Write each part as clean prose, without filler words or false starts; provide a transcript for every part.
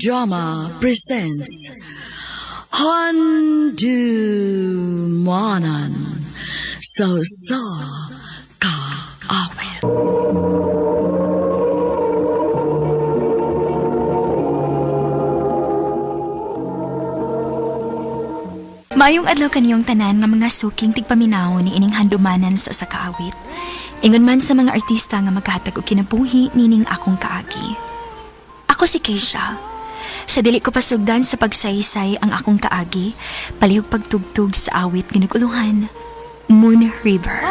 Drama presents Handumanan sa Usa Ka Awit. Maayong adlaw kaniyong tanan nga mga suking tigpaminaw ni ining handumanan sa usa ka awit. Ingon man sa mga artista nga maghatag og kinabuhi nining akong kaagi. Ako si Keisha. Sa dili ko pasugdan sa pagsaysay ang akong kaagi, palihog pagtugtog sa awit nga naguluhan, Moon River.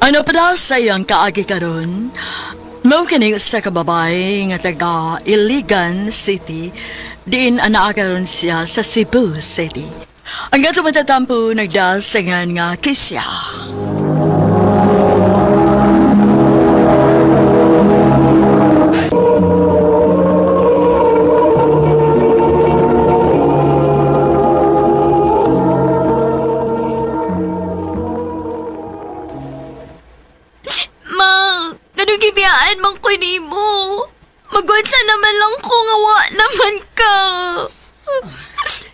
Ano pa daw sa iyang kaagi karon? Mao kini usa ka babae nga taga Iligan City, diin anaa karon siya sa Cebu City. Ang ato matatampo nagdasangan nga Kisya. Ma, ganun gibiyaan man ko nimo. Magunsa naman lang ko nga wa naman ka.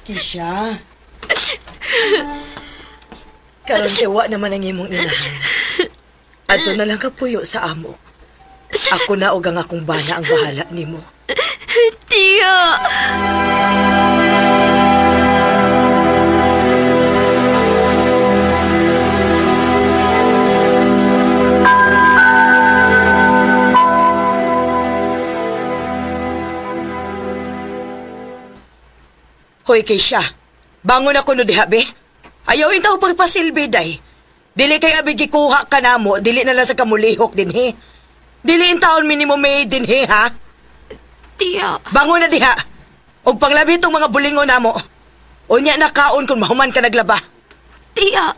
Kisha. Karon tiwa naman ang imong inahan. Adto na lang kapuyo sa amo. Ako na og ang akong bana ang bahala nimo. Tiya. Hoy Kisha, bangon ako no diha be. Ayaw intaw pagpasilbi day. Dili kay abi gikuha ka namo, dili na lang sa kamulihok dinhi. Dili in taon minimum maid dinhi ha. Tiya. Bangon na diha. Og panglabi tong mga bulingo namo. Unya na kaon kung mahuman ka naglaba. Tiya.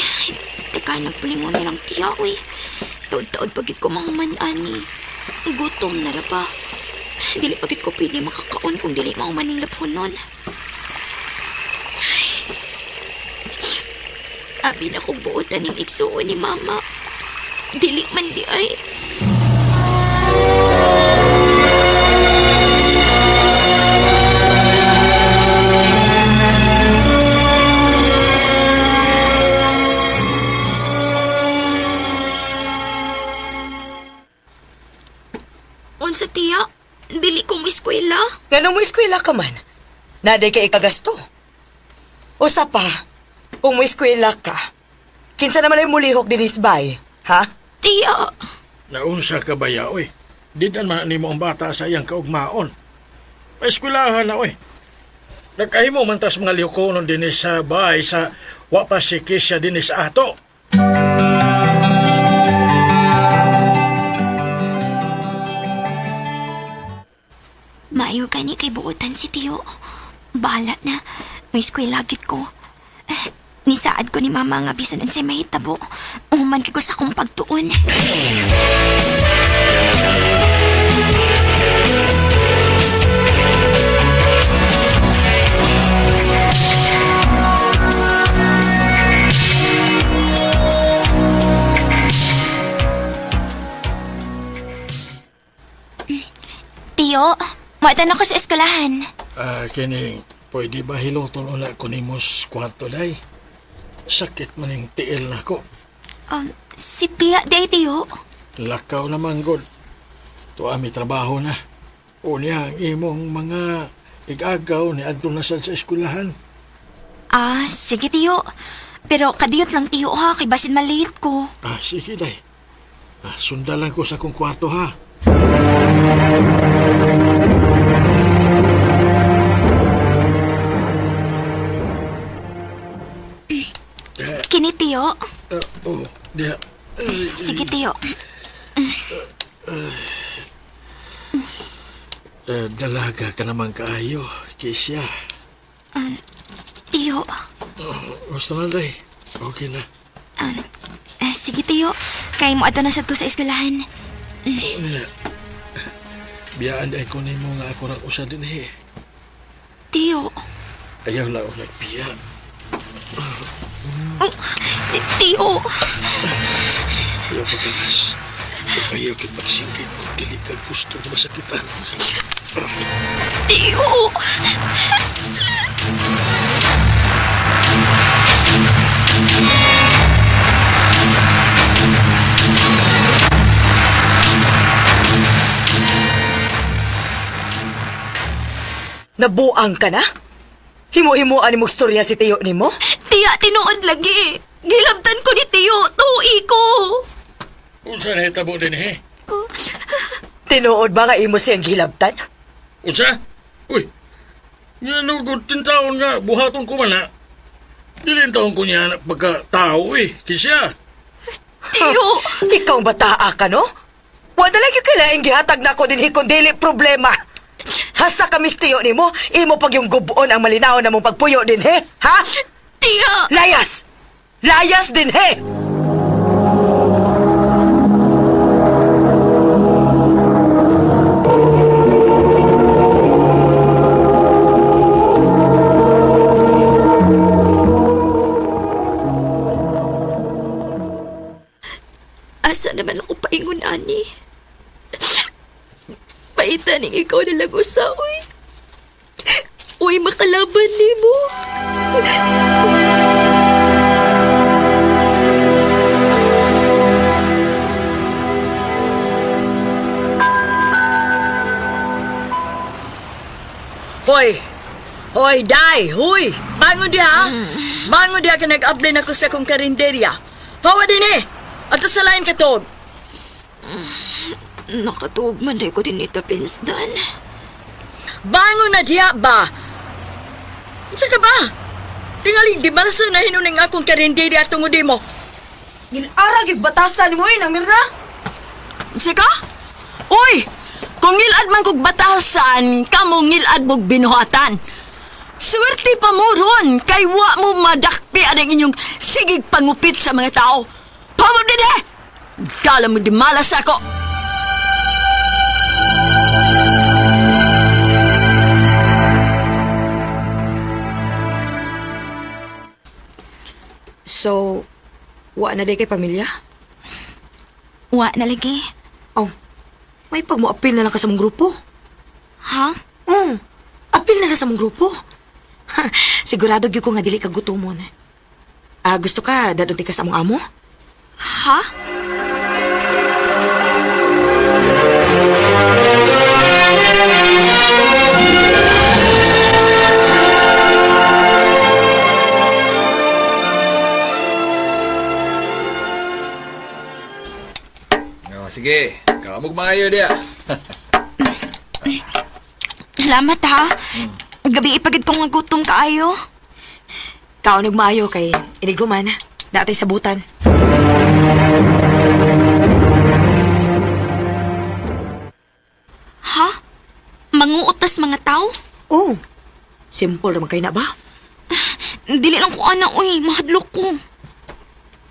Ay, teka, nagpulingon nilang tiya, uy. Taod-taod pagit ko mahuman, ani. Gutom na ra pa. Dili pagit ko pwede makakaon kung dili mahuman ning lapunon. Ay. Abi na kong buotan ning igsuon ni mama. Dili man di ay. Unsa tiya? Dili ko mo eskwela. Ngano mo eskwela ka man? Naday kay ikagasto. Usa pa, kung mo eskwela ka, kinsa naman ay mulihok dinis bay, ha? Tiya. Naunsa ka ba ya, oy? Didan man nimo ang bata sa iyang kaugmaon. Paeskwelahan na, oy. Nagkahimo man tas mga lihukonon dinhi sa bahay sa wa pa si Kisha dinhi sa ato. Maayo gani kay buotan si Tiyo. Bahala na. May eskwela gid ko. Eh, nisaad ko ni Mama nga bisan unsay mahitabo. Uhuman kay ko sa akong pagtuon. Tiyo, muatan ako sa eskwelahan. Ah, kining, pwede ba hiluton una ko nimo sa kwarto day? Sakit man yung tiil nako. Si Tia, day Tiyo. Lakaw naman, God. Tuwa mi trabaho na. Unya ang imong mga igagaw ni adto na sad sa eskwelahan. Ah, sige Tiyo. Pero kadiyot lang Tiyo ha, kay basin malate ko. Ah, sige, day. Ah, sundalan ko sa akong kwarto, ha? Kini Tiyo. Ah, oh, diha. Sige Tiyo. Eh, dalaga ka naman kaayo, Kisha. Tiyo. Gusto na, day. Okay na. Ah, sige Tiyo. Kay mo ato na sad ko sa eskwelahan. Unya. Biyaan ay ko nimo nga ako rang usa din eh. Tiyo. Ayaw lang ako nagbiya. Tiyo. Ayaw pagkakas. Ayaw kit magsingkit kung dili ka gusto na masakitan. Tiyo. Nabuang ka na? Himo-himuan ni mong storya si Tiyo nimo? Tiya, tinuod lagi. Gilabtan ko ni Tiyo. Tuwi ko. Unsa na hitabo din eh? Tinuod ba nga imo siyang gilabtan? Unsa? Uy! Nga no, good taon nga, buhaton ko man ha. Dili ang taon ko niya na pagka tao eh. Kisya. Tiyo. Ikaw ang bataa ka, no? Wala lang yung kailangan gihatag na ako din kung dili problema. Hasta kami tiyo nimo, imo pag yung gubuon ang malinaw na mong pagpuyo din, he? Ha? Tiya. Layas! Layas din, he! Asa naman ako paingon, ani? Paita ning ikaw na lang usa, uy. Uy, makalaban ni mo. Hoy! Hoy, day! Huy! Bangon diha! Bangon diha ka nag-apply na ko sa akong karinderya. Pawa din eh! Ato sa lain katog. Nakatuog man ko din ito, Pinsdan. Bangon na diha ba? Unsa ka ba? Tingali, di ba na hinuning akong karinderya tungod di mo? Ngilarag yung batasan mo eh, nang Mirna. Unsa ka? Uy! Kung ngilad man kog batasan, kamo ngilad mog binuhatan. Swerte pa mo ron, kay wa mo madakpi ang inyong sigig pangupit sa mga tao. Pamo din eh! Kala mo di malas ako. So, wa na day kay pamilya? Wa na lagi. Oh, may pag mo apil na lang ka sa mong grupo. Ha? Oh, apil na lang sa mong grupo. Ha, sigurado gyud ko nga dili ka gutomon. Ah, gusto ka dadunti ka sa among amo? Ha? Oh, sige, kamog maayo diya. Salamat ha. Gabi ipagid kong nagutom kaayo. Kaunog maayo kay iniguman, naatay sabutan. Ha? Manguot tas mga tao? Oh, simple raman kay na ba? Dili lang ko ana, uy. Mahadlok ko.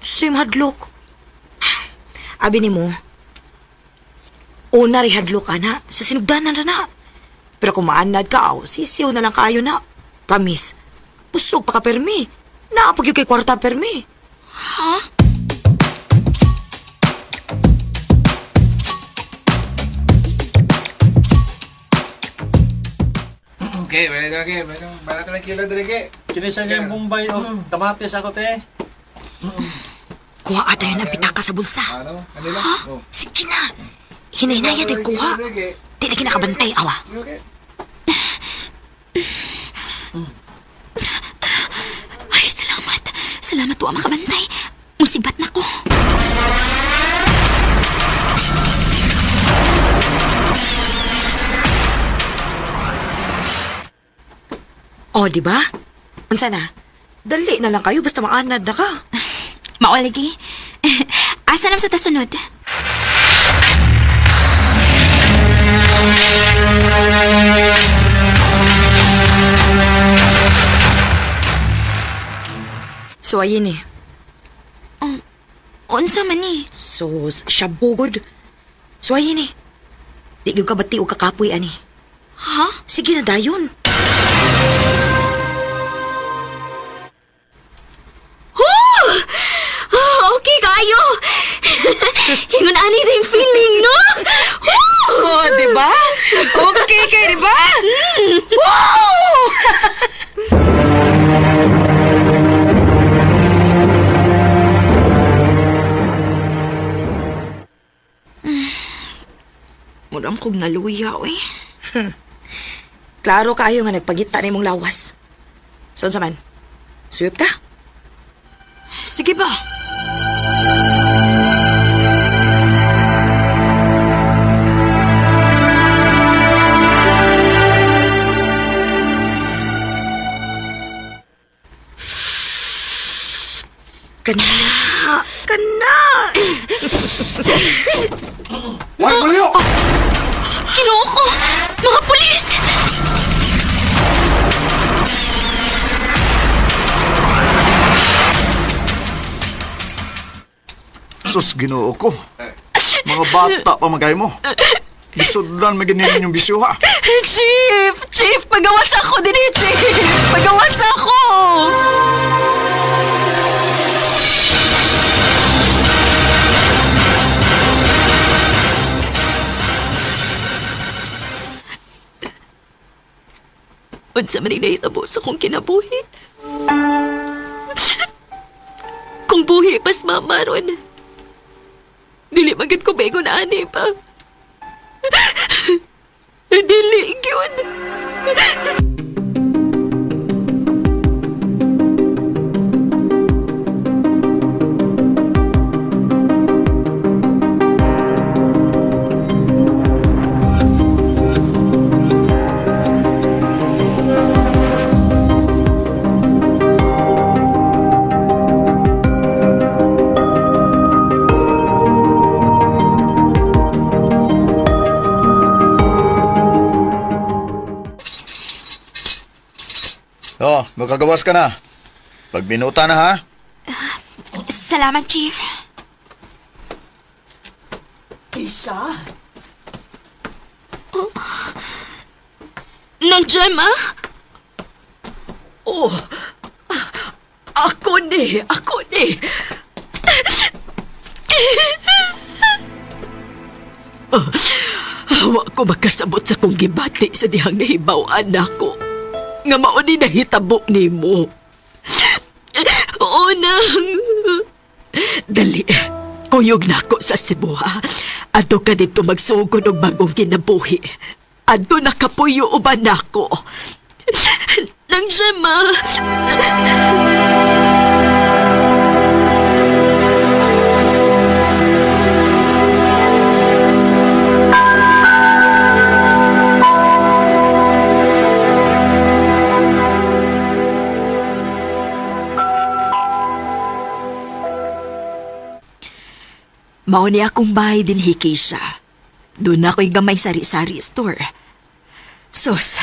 Same hadlok. Abi nimo, una ri hadlok ana, sa sinugdanan ra na. Pero kung maanad ka, aw, sisiw na lang kaayo na. Promise, busog pa ka permi. Naapag yung kay kwarta permi. Ha? Okay, balik na okay. Balik na kilo dali ke. Kinisa niya yung Bombay o kamatis ako te. Kuha ata yun ang pitaka sa bulsa. Ano? Ano lang? Oh. Sige na. Hinahinaya din kuha. Di lagi nakabantay, awa. Okay. Ay, salamat. Salamat wa makabantay. Musibat na ko. Oh, di ba? Unsa na? Dali na lang kayo basta maanad na ka. Mao lagi. Asa nam sa tasunod? So ayun eh. Unsa man ni? Sus, siya bugod. So ayun eh. Di gyud ka bati og kakapoy ani. Ha? Sige na dayon. Oh! Oh, okay kayo. Ingon ani ring feeling, no? Oh, di ba? Okay kay, di ba? Wow! Muram kog naluya, oy. Klaro kaayo nga nagpagita na imong lawas. So, unsa man? Suyop ta? Sige ba? Kana! Kana! Why, Julio? Ginoo ko! Mga pulis! Sus, ginoo ko. Mga bata pa magay mo. Gisudlan maginin yung bisyo ha. Chief! Chief! Pagawas ako din eh, Chief! Pagawas ako! Unsa man ang nahitabo sa akong kinabuhi? Kung buhi pas mama ron, dili magid ko bago na ani pa. Dili gyud. Oh, makagawas ka na. Pagbinuta na ha. Salamat, Chief. Keisha? Nang Gemma? Oh, ako ni, ako ni. Oh, wa ko makasabot sa kong gibati sa dihang nahibaw-an nako. Nga mao ni nahitabo nimo. Oo, nang. Dali, kuyog nako sa Cebu ha. Adto ka dito magsugod og bagong kinabuhi. Adto nakapuyo uban nako. Nang Gemma. Mao ni akong bahay din Keisha. Doon ako'y gamay sari-sari store. Sos,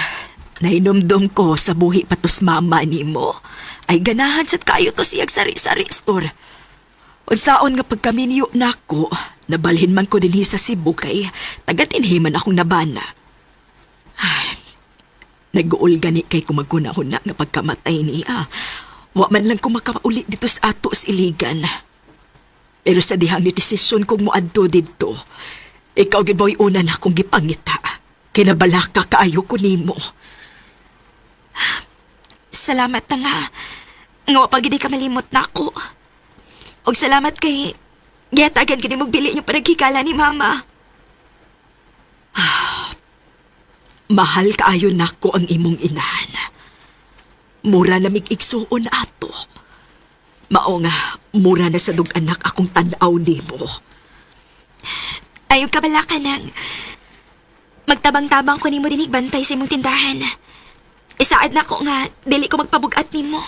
nahinumdum ko sa buhi patos mama nimo. Ay ganahan sad kayo to siyag sari-sari store. Unsaon nga pagkaminyo nako, nabalhin man ko dinhi sa Cebu kay taga dinhi man akong nabana. Ay, nag-uol gani kay kumagunahuna nga pagkamatay niya. Wa man lang ko makauli dito sa ato sa Iligan. Pero sa dihang ni desisyon kong moadto didto, ikaw gid boy una na akong gipangita. Kinabalaka kaayo ko nimo. Salamat na nga. Nga wa pag ka malimot na ako. Og salamat kay gihatagan gid mong bili yung panaghikala ni Mama. Mahal kaayo nako ang imong inahan. Mura na mig igsuon ato. Mao nga, mura na sa dug-anak akong tan-aw nimo. Ayaw kabala ka nang. Magtabang-tabang ko nimo dinig bantay sa imong tindahan. Isaad na ko nga dili ko magpabugat nimo.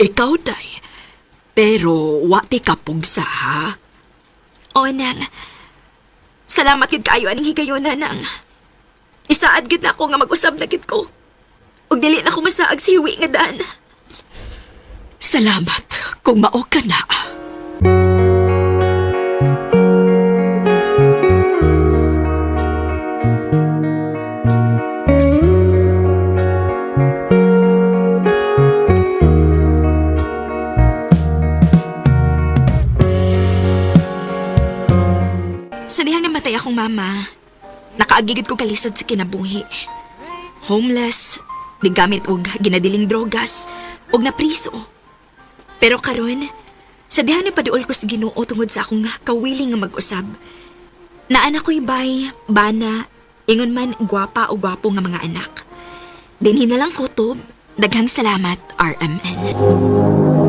Ikaw, day. Pero wa ti kapugsa, ha? O nang. Salamat gid kaayo aning higayona nang. Isaad gid na ako nga mag-usab na gid ko. Ug dili na ko masaag si hiwi nga daan. Salamat kung mao ka na. Sa dihang namatay akong mama, nakaagigid ko kalisod sa kinabuhi. Homeless, gamit og ginadiling drogas, og napriso. Pero karon, sa dihang napaduol ko sa Ginoo tungod sa akong kawiling nga mag-usab. Naan ako'y bay, bana, ingon man gwapa o gwapo nga mga anak. Dinhi na lang kutob, daghang salamat, RMN.